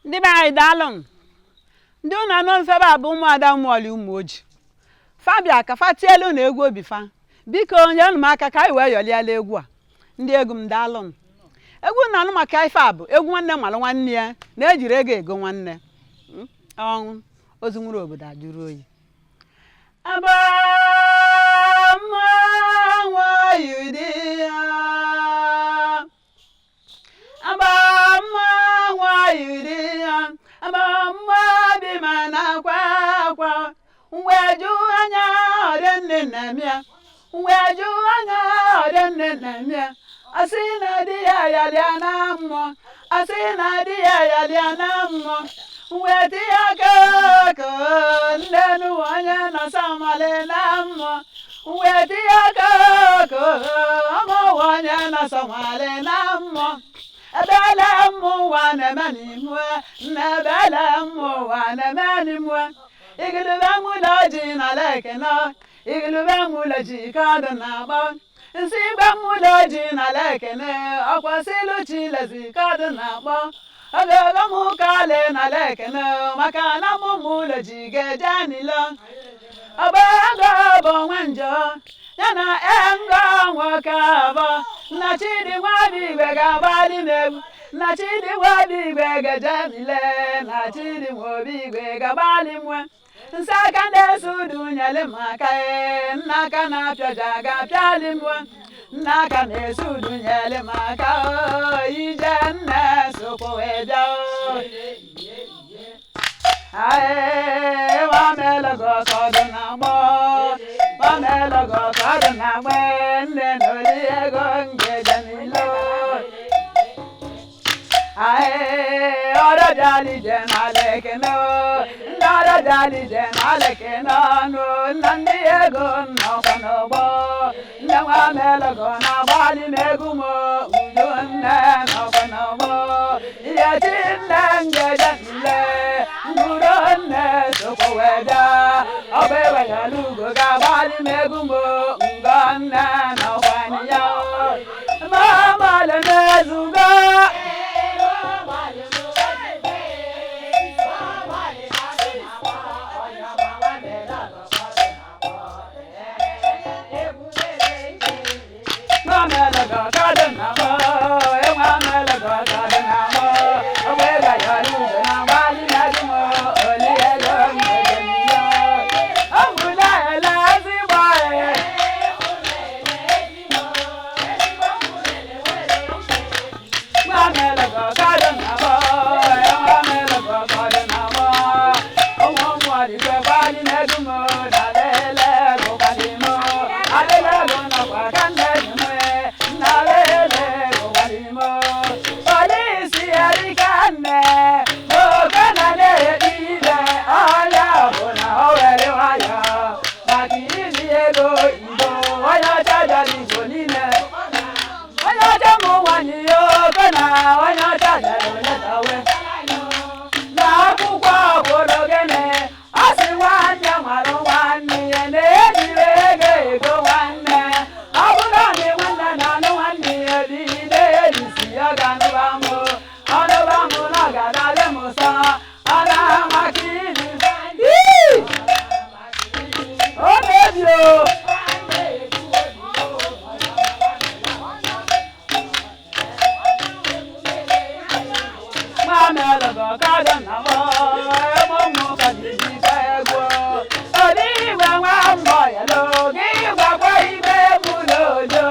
Ndị be anyị, daalụ. Ndị ụnụ anụ mfebe a bụ ụmụada Ụmụọlị Ụmụoji. Fa bịa ka fa tielu na egwu obi fa. Biko nyenụ m aka ka anyị wee yọliala egwu a. Ndị egwu m, daalụ. Egwu na anụ maka ife a bụ egwu nwanne malụ nwanne ya na-ejiri ego ego nwanne. Ọnwụ ozu nwụrụ, obodo ajụrụ oyi. Abamma nwayọ ya, Abamma nwayọ ya, Abamma bi ma na-akwa akwa mweju anya ọrịa nne na mịa mweju anya ọrịa nne na mịa. Asị na di ya yalịa na mmụọ, asị na di ya yalịa na mmụọ. Nweta ya koko nne nu onye nọsọ mali na mmụọ. Nweta ya koko ọmụ onye nọsọ mali na mmụọ. Ebele mmụ ụwa na-eme n'imue nna, ebele mmụ ụwa na-eme n'imue. Igilube nwụlọ ji na lekene, igilube nwụlọ ji ka ọdụ na-agba nsị igbe nwụlọ ji na lekene. Ọkwasịlụ chilezi ka ọdụ na-akpọ ogogo m kale na lekene, maka na mụ ụlọ ji ga-eje n'ilo. Ọgba ego bụ nwa njọ ya na engo nwoke abọ nna Chidi nwabi igwe ga-agbalị m egwu, nna Chidi nwabi igwe ga-eje n'ile, na Chidi nwobi igwe ga-agbalị mwe nsị aka na-eso udu nyele m aka. Ee, nna aka na-apịaja ga-apịali mwe, nna aka na-eso udu nyele m aka. O ije nne sokwa wee bịa o. Ae, wamelogo kọdụ na mgbọ, wamelogo kọdụ na mgbe nne na oli ego ngeje n'ilo. Ae, ọrọ bịala ije n'ala ekene o, ndị ọrọ bịala ije n'ala ekene ọnụ, nna ndị ego nnọkwa n'ọgbọ. Nne nwamelogo na-agbalị m egwu m uju, nne nọkwa n'ọgbọ. Ihe chi nne ngeje nle ngwuro nne sokwa wee bịa. Ọ bụ eweyala ugo ga-agbalị m egwu m ngọ nne nọkwa ya. Mamale mezugo. Nwamelogo kadị na mọ, enwamelogo kadị na mọ. Ọ bụ eweyala ugo na-agbalị m egwu m oli ego ngeje nle. Ọ bụla ele ezigbo e. Nwamelogo kadị na mọ, enwamelogo kadị na mọ. Ụmụ mmụọ dịkwa gbalị m egwu m na lele gụkwalị m. Alele gụ nọkwa ka nne ji m nna lele gụkwalị m. Polisi erika nne, n'oke na na-ekpe ikpe, ọya bụ na o were nwayọ maka iri ego Igbo. Onye ọcha bịara Igbo niile. Onye ọcha mụ nwanyị ya oke na onye ọcha bịara oletawe. Na akwụkwọ kwuru gịnị? Ọ sị nwanne marụ nwanne ya na-ejiri ego ego nwanne. Ọ bụrụ na nwanne na-anụ nwanne ya bido ejisi ya ga-anụba mụ. Ọnụba mụ na ọ ga-adalị m ụsọ. Ọ na-maka iri. melụgọkadọ na mọ ụmụ ka jijike egwu obi igwe nwa mbọ ya n'oge ịgbakwa ibe mụ n'ojo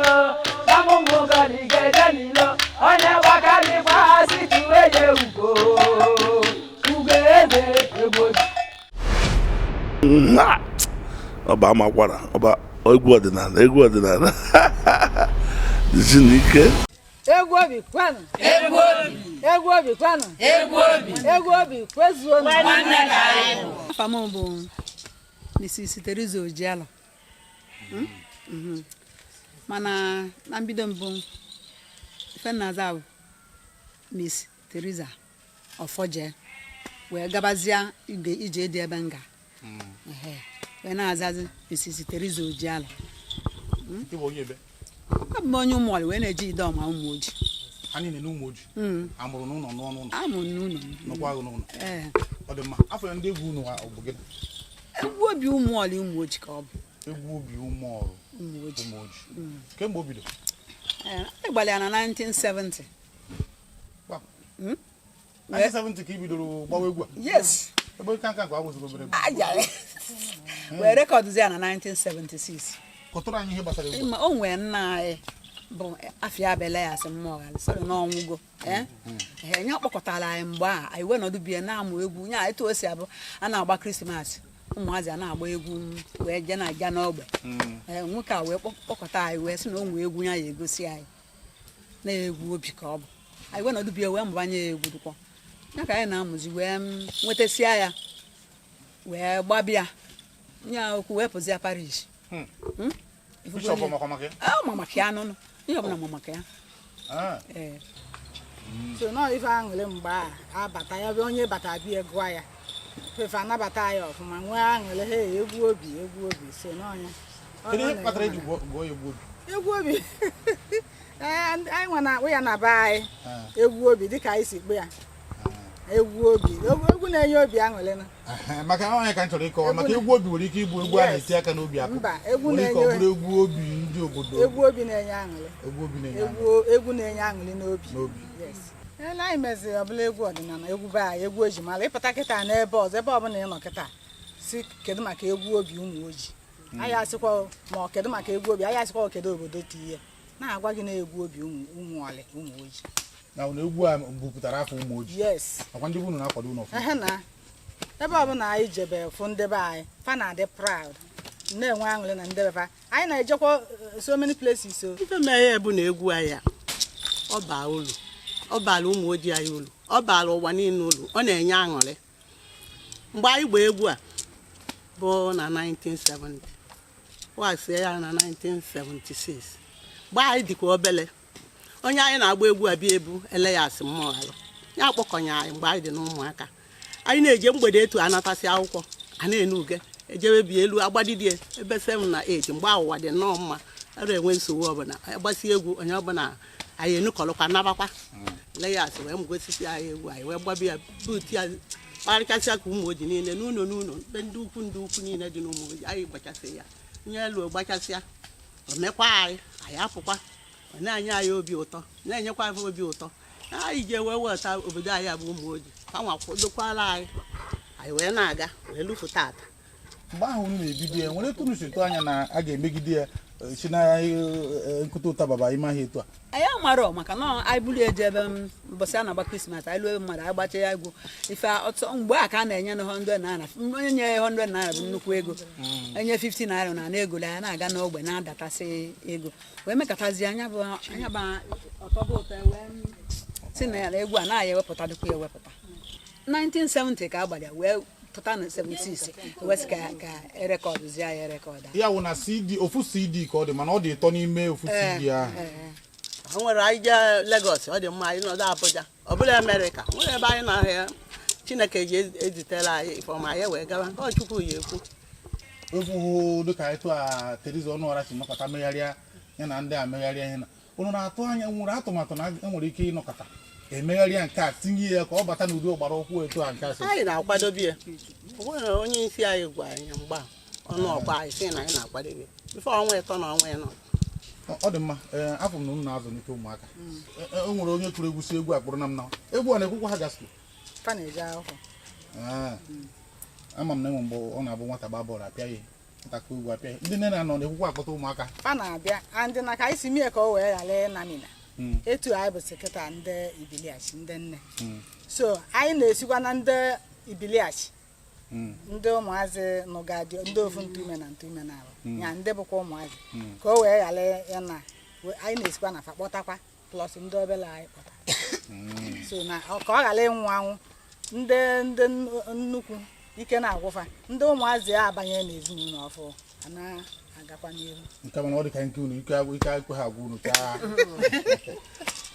na mụmụ kọdịgeje n'ilo onye gbakarịkwa si tuwe ya ugo ugo eze egwu. Ọba amakwara ọba egwu ọdịnala, egwu ọdịnala jisi n'ike. Egwu obi kwenụ! Egwu obi! Egwu obi kwenụ! Egwu obi! Egwu obi kwezuonụ! Nwanne ka anyị bụ. Afa m bụ Mrs. Teresa Ojialọ. Mana na mbido mbụ, ife nnaza bụ Miss Teresa Ọfọje, wee gabazia ige ije dị ebe nga. Ehe. Wee na-azazi Mrs. Teresa Ojialọ. Ị bụ onye ebe? Abụ m onye Ụmụọlị, wee na-eji ide ọma ụmụ ojii. Ha niile na ụmụ ojii amụrụ n'ụlọ, n'ọnụ ụlọ? Amụ n'ụlọ. Nọkwa agụ n'ụlọ? Ee. Ọ dị mma. Afọ ya ndị egwu unu ọ bụ gịnị? Egwu obi Ụmụọlị ụmụ ojii ka ọ bụ. Egwu obi ụmụọrụ? Ụmụ ojii. Ụmụ ojii. Kemgbe o bido? Ee, anyị gbalị ya na 1970. Gba. 1970 ka i bidoro gbawa egwu a? Yes. Ebe nka nka nke agbụziri obere egwu. Aja. Wee rekọdụzi ya na 1976. Kọtụrụ anyị ihe gbasara egwu a. Ịma o nwee nna anyị bụ afịa abịala ya asị mmụọ ghara sịrị na ọnwụgo. Ee, ee, ya kpọkọtara anyị mgbe a anyị wee nọdụ bie na-amụ egwu nya. Etu o si abụ, a na-agba Krismas, ụmụazị a na-agba egwu wee jee na-aga n'ogbe. Ee, nwoke a wee kpọkọta anyị, wee sị na o nwee egwu ya ya egosi anyị na egwu obi ka ọ bụ. Anyị wee nọdụ bie wee mụbanye ya egwu dụkwọ ya ka anyị na-amụzi, wee nwetasịa ya, wee gbabịa nya okwu, wee pụzia parish. Bishọp ọmakwa maka ya? Ọ ma maka ya nụnụ, ihe ọbụla ma maka ya. Ah. Ee. So nọọ ife aṅụrị mgbe a abata ya bụ onye bata bịa gụọ ya fefe anabata ya ọfụma, nwee aṅụrị ha. Egwu obi, egwu obi, so n'ọnya. Kedu ihe kpatara eji gụọ ya egwu obi? Egwu obi. Ee, anyị nwe na-akpụ ya na be anyị. Egwu obi, dịka anyị si kpụ ya, egwu obi, egwu na-enye obi aṅụrị nụ. Ehe, maka onye ka m chọrọ ịkọwa maka egwu obi nwere ike ịbụ egwu a na-eti aka n'obi akụ. Mba, egwu nwere ike ọ na-enye bụrụ egwu obi ndị obodo. Egwu obi na-enye aṅụrị. Egwu obi na-enye aṅụrị. Egwu, egwu na-enye aṅụrị n'obi. N'obi. Yes. Ele anyị meziri ọbụla egwu ọdịnala, egwu be anyị, egwu eji mara ịpụta kịta n'ebe ọzọ, ebe ọbụla ị nọ kịta, si kedu maka egwu obi ụmụ ojii, anyị asịkwa ma ọ kedu maka egwu obi, anyị asịkwa kedu obodo ti ihe na-agwa gị na egwu obi ụmụ ọlị ụmụ ojii. Na ụnụ egwu a bupụtara afọ ụmụ ojii? Yes. Nakwa ndị bụ unu na-akwado unu ọfụma? Ehe, na ebe ọbụla anyị jebe fụ ndebe anyị, fa na-adị proud, na-enwe aṅụrị na ndebe fa. Anyị na-ejekwa so many places o. Ife mere ya bụ na egwu anyị a, ọ baa uru, ọ bara ụmụ ojii anyị uru, ọ bara ụwa niile uru. Ọ na-enye aṅụrị. Mgbe anyị gba egwu a bụ na 1970, wasie ya na 1976, mgbe anyị dịkwa obele, onye anyị na-agba egwu a bịa ebu Elias Mmụọghalụ ya akpọkọnye anyị. Mgbe anyị dị n'ụmụaka, anyị na-eje mgbede etu anatasị akwụkwọ, a na-enu uge ejebe bi elu agbadidie ebe 7 na 8. Mgbe ụwa dị nnọọ mma, ara enwe nsogbu ọbụla. Agbasi egwu, onye ọbụla anyị enukọrọkwa nabakwa. Elias wee mgosisi anyị egwu, anyị wee gbabia buutu ya, kparịchasịa ka ụmụ ojii niile n'ụlọ n'ụlọ, be ndị ukwu niile dị n'ụmụ ojii. Anyị gbachasị ya nye elu, gbachasịa, o mekwa anyị, anyị apụkwa. Ọ na-enye anyị obi ụtọ, na-enyekwa anyị obi ụtọ. Anyị ji wee weta obodo anyị abụ ụmụ ojii fanwa kwadokwara anyị, anyị wee na-aga wee lufu tata. Mgbe ahụ unu na-ebido ya, nwere etu unu si tụ anya na a ga-emegide ya, si na nkụta ụtaba ime ahịa etu a? Anyị amarọ, maka na anyị buru eje ebe m mbọsị a na-agba Krismas, anyị lụọ ebe mmadụ, anyị gbacha ya egwu ife ọtọ. Mgbe a ka a na-enye na 100 naira, onye nye ya 100 naira bụ nnukwu ego. Enye 50 naira na ego ya na-aga n'ogbe na-adatasị ego, wee mekọtazie anya bụ anya bụ ọtọbụ ụtọ, wee si na ya na egwu a na-aya ewepụta dịkwa ya ewepụta. 1970 ka a gbara ya, wee pụta na 76, wee sị ka erekọdụzie ya, erekọdụ. Ya wụ na CD, ofu CD ka ọ dị, mana ọ dị ịtọ n'ime ofu CD ahụ. O nwere anyị jee Lagos, ọ dị mma. Anyị nọdụ Abuja, ọ bụla Amerịka, nwere ebe anyị na-ahịa. Chineke ji ezitere anyị ifeọma, anyị wee gawa. Ọ Chukwu ya ekwu. Efughụ dịka etu a Teresa Ọnụọra si nọkọta megharịa ya na ndị a megharịa ihe na unu na-atụ anya, nwere atụmatụ na enwere ike ịnọkọta emegharịa nke a, tinye ya ka ọ bata n'ụdị ọgbara ọkwụ etu a nke a si? Anyị na-akwadobe ya. O nwere onye isi anyị gwa anyị mgbe a, ọnụ ọkwa anyị sị na anyị na-akwadobe ya ife ọnwa 3 na ọnwa 4. Ọ dị mma. Ee, afọ m na unu na-azụlite ụmụaka. E nwere onye kụrụ egwu si egwu akpụrụ na m na egwu a na-ekwukwa ha gasịrị. Fa na-eje akwụkwọ. Ah. Ama m na enwe mgbe ọ na-abụ nwata gbaa bọọlụ apịa ihe, nwata kụọ egwu apịa ihe, ndị nne na nna na-ekwukwa akpọta ụmụaka. Fa na-abịa andị na ka anyị si mie ka o wee ghara ịnamina. Etu anyị bụ sekịta ndị ibiliachi ndị nne, so anyị na-esikwa na ndị ibiliachi, ndị ụmụazị nụgadị, ndị ofu ntume na ntume na ahụ ya, ndị bụkwa ụmụazị, ka o wee ghara ịna anyị na-esikwa na fa kpọtakwa, plus ndị obere anyị kpọta, so na ka ọ ghara ịnwụ anwụ. Ndị nnukwu ike na-agwụfa, ndị ụmụazị a abanye n'ezinụlọ ọfụ a na-agakwa n'ihu. Nke mana ọ dị ka nke unu ike ike ekwe ha agwụ unu chaa.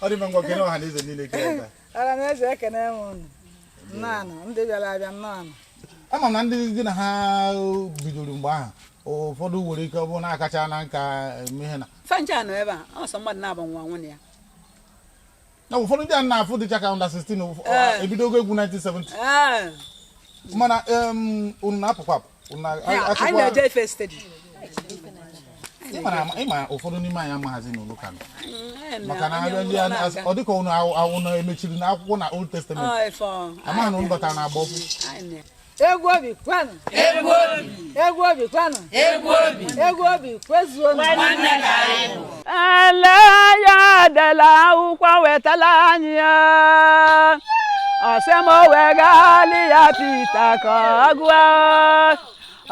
Ọ dị mma. Ngwa, kene ọha na eze niile kere ebe a. Ọra na eze, ekene m unu. Nnọọ, ndị bịara abịa, nnọọ. Ama m na ndị gị na ha bidoro mgbe ahụ, ụfọdụ nwere ike ọ bụrụ na akacha na nka eme ihe na Fancha nọ ebe a, ọsọ mmadụ na-agba nwa nwunye ya. Na ụfọdụ ndị a na-afụ dịcha ka under 16 ebidogo egwu 1970. Mana unu na-apụkwa apụ, unu Ya, anyị na-eje ife steady. Ịma ụfọdụ n'ime anyị amaghazi n'ụlọ ụka nọ. Maka na abịa ndị a, ọ dịka unu unu emechiri na akwụkwọ na Old Testament, amaghị na unu batara na agba ọkụ. Egwu obi kwanụ! Egwu obi! Egwu obi kwanụ! Egwu obi! Egwu obi kwezuonụ! Nwanne ka anyị bụ. Ele ya dela akwụkwọ wetala anyị ya, ọsị m wegali ya Pita ka ọ gụọ,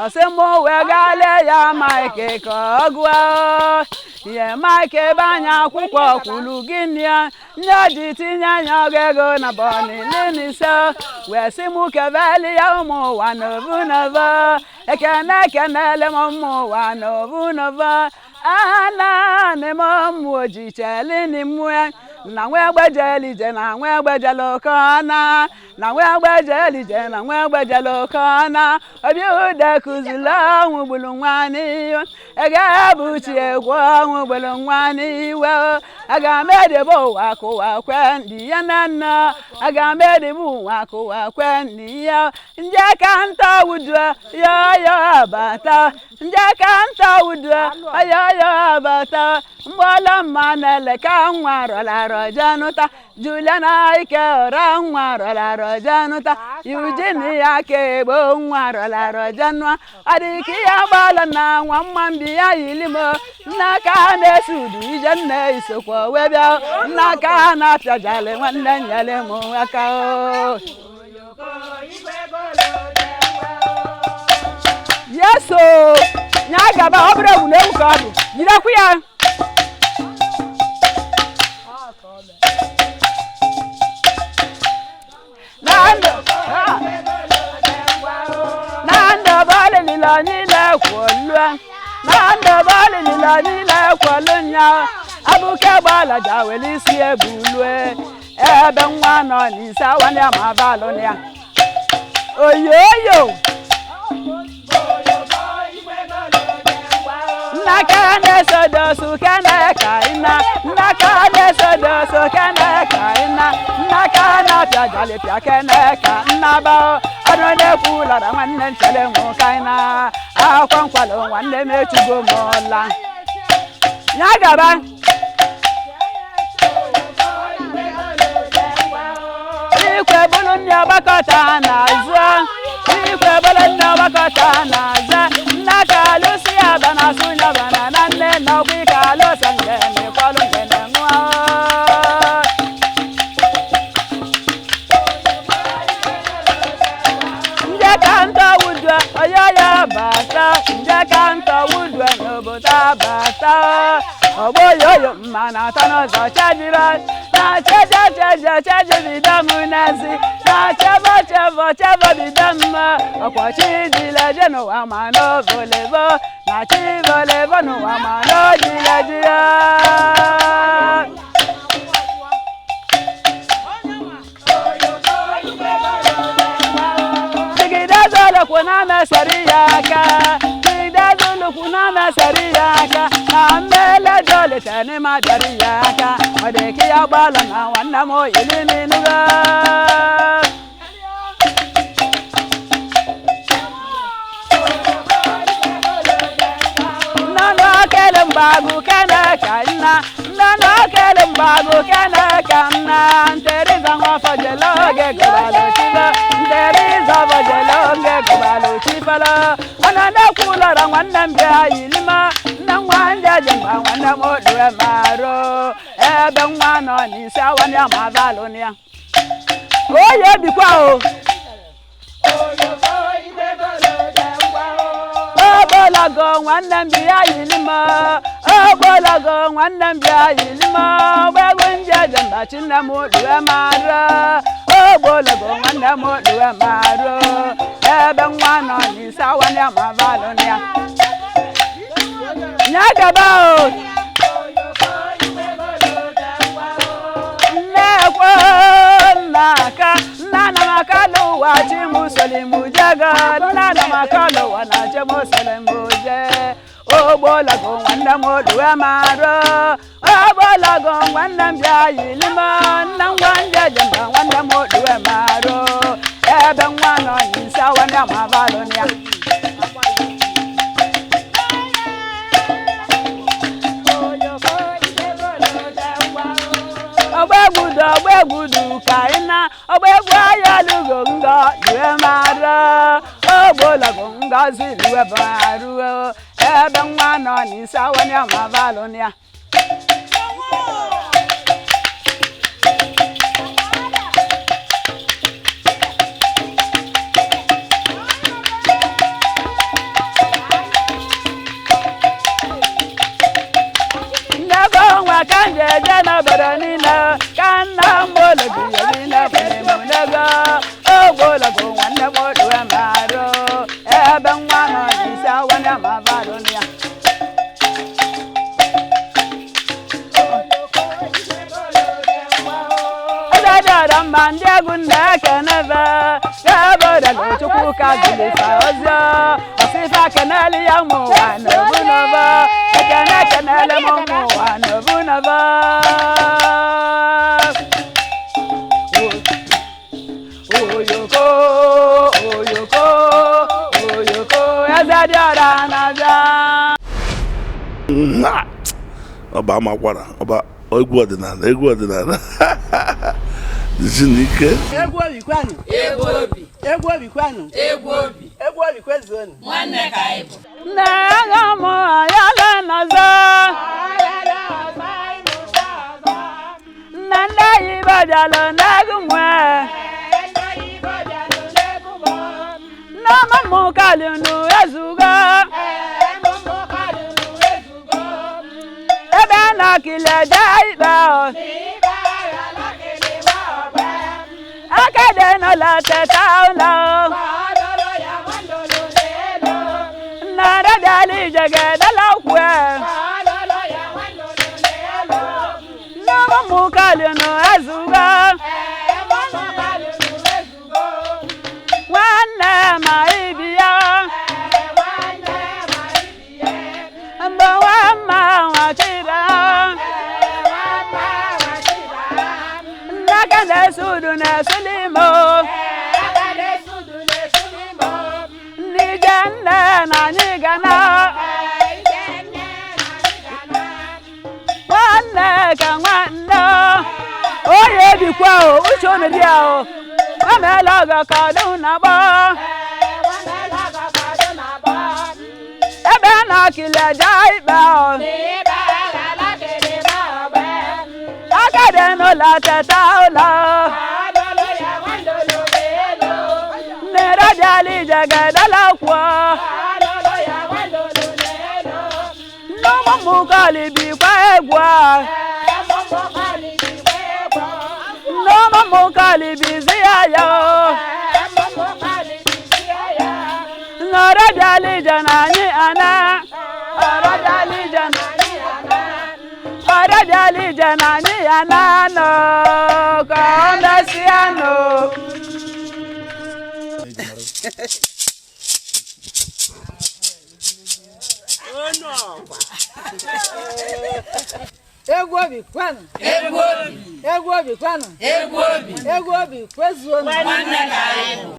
ọsị m wegali ya Mike ka ọ gụọ ihe Mike ebe anya akwụkwọ kwuru gịnị ya nye ji tinye anya ọgụ ego na bọni n'ise, wee sị m kebeli ya ụmụ ụwa n'ovu n'ovu. Ekene ekenele m ụmụ ụwa n'ovu n'ovu. Ana m ụmụ ojicheli mmụọ na nwa egbejelije na nwa egbejele okona na nwa egbejelije na nwa egbejele okona. Obi ude kụzili ọnwụ gburu nwa n'iwe ege bụ chi egwu ọnwụ gburu nwa n'iwe. Aga m edebe ụwa kụwa kwe ndị ya na nna, aga m edebe ụwa kụwa kwe ndị ya nje ka nta wudu ya ya bata, nje ka nta wudu ya ya bata. Mgbọlọ mma na-ele ka nwa rọlara jenụta Juliana ike ụra, nwa rọlara jenụta Eugene ya ka egbo, nwa rọlara jenụa. Ọ dị ka ihe gbalọ na nwa mma mbi ya yili m nna ka na-esi udu ije nne isokwa wee bịa nna ka na-apịajali nwanne nyere m aka o. Yeso nya gaba, ọ bụrụ egwu na egwu ka ọ bụ, jidekwu ya. Na ndụ ha. Na ndụ bọọlụ niile kwolue, na ndụ bọọlụ niile kwolu nya abụke gbalaja were isi ebulue ebe nwa nọ n'ise awanị ma balụ ya oyoyo. Nna kene sodosu kene kaina, nna kene sodosu kene kaina, nna kene pịa jali pịa kene ka nna ba ọnụ na-ekwu lara nwanne nchere nwụ kaina akwụkwọ nkwalo nwanne m echugo m ụla ya gaba. Ikwe bụrụ nne ọgbakọta na-azụ, ikwe bụrụ nne ọgbakọta na-azụ, nna ka alụsị ya ba na asụ ya ba na nne na ọgwụ ike alụsị ngene kwalụ ngene ṅụọ. Nje ka ntọ wudue onye ya bata, nje ka ntọ wudue n'obodo abata ọgbọ yoyo mma na-ata n'ụzọ chejiri na cheje cheje cheje bido m n'ezi na chebo chebo chebo bido m ọkwa chi jileje n'ụwa ma n'ovolevo na chi volevo n'ụwa ma n'ojileji ya. Jigide zolokwu na mesari ya aka, jigide zolokwu na mesari ya aka na mmele jolite n'ịma bịara ya aka. Ọ dị ka ya gbalụ na nwanne m oyili n'inugo. Nnanụ okele mgbagụ kene ka nna, nnanụ okele mgbagụ kene ka nna. Nteriza nwafọ jele oge gụbalụ. mara ọna na-ekwu ụlọra nwanne m bịa yilima nna nwa ndị eji mgba nwanne m olue maro ebe nwa nọ n'isi awa ya ma balụ ya oyi ebikwa o. Ogbolago nwanne m bịa yilima, ogbolago nwanne m bịa yilima, ọgbegwu ndị eje mba chinne m olue mara, ogbolago nwanne m olue mara, ebe nwa nọ n'isi awa ya ma balụ ya. Nya gaba o. Nnekwe nnaka nna na maka n'ụwa chimusolimujego nna na maka n'ụwa na chimusolimuje ogbolago nwanne m olue mara ogbolago nwanne m bịa yilima nna nwa ndị eje mba nwanne m olue mara ebe nwa nọ n'isi awa ndị amabalụ ya. Ọgbegbudu ọgbegbudu ka ị na ọgbegbu ahịa lugo ngọ lue mara ogbolago ngozi lue baruo ebe nwa nọ n'isi awa ya ma balụ ya. Ndebe onwe ka m ga-eje n'obodo niile ka nna m ologo ya niile bụrụ m nego ogbologo nwanne m olue marụ ebe nwa nọ n'isi awa ya ma balụ ya. Ọdọdọrọ mba ndị egwu na-ekenebe ebe Chukwu ka zilifa ozi ọsịfa kenele ya ụmụ ụwa n'obunobo ekene kenele m ụmụ ụwa n'obunobo. Oyoko oyoko oyoko eze dị ọra na-abịa. Ọba amakwara ọba egwu ọdịnala egwu ọdịnala dịzi n'ike. Egwu obi kwanụ. Egwu obi. Egwu obi kwanụ. Egwu obi. Egwu obi kwezuonụ. Nwanne ka anyị bụ. Nne agha m ayala n'ọzọ. Nne ndị oyibo bịalụ n'egwu nwe. Nne ọmụmụ kalịnụ ezugo. Ebe na-akịlị eje ikpe o. Aka dị n'ụlọ teta ụlọ o. Nnara bịala ije ga-edela ukwu e. Nne ọmụmụ kalịnụ ezugo. Nwanne ma ibi ya. Mgbe nwamma nwachiri. Nnaka na-ese udu na-esu n'ime o. N'ije nne na anyị ga na. Nwanne ka nwanne o. Onye ebikwa o, uche unu dị ya o. Nwameela ọgọ ka ọ dịhụ na gbọ. Ebe na-akịlị eje ikpe o. Aka dị n'ụlọ teta ụlọ. Mmiri bịala ije ga-edela kwuo. Nne ụmụ kọli bikwa egwu a. Nne ụmụ kọli bizi ya ya o. Nọrọ bịala ije na anyị ana. Ọrọ bịala ije na anyị ana. Ọrọ bịala ije na anyị ana nọ. Ka ọ mesịa nọ. Onu ọkwa. Egwu obi kwanụ. Egwu obi. Egwu obi kwanụ. Egwu obi. Egwu obi kwezuonụ. Nwanne ka anyị bụ.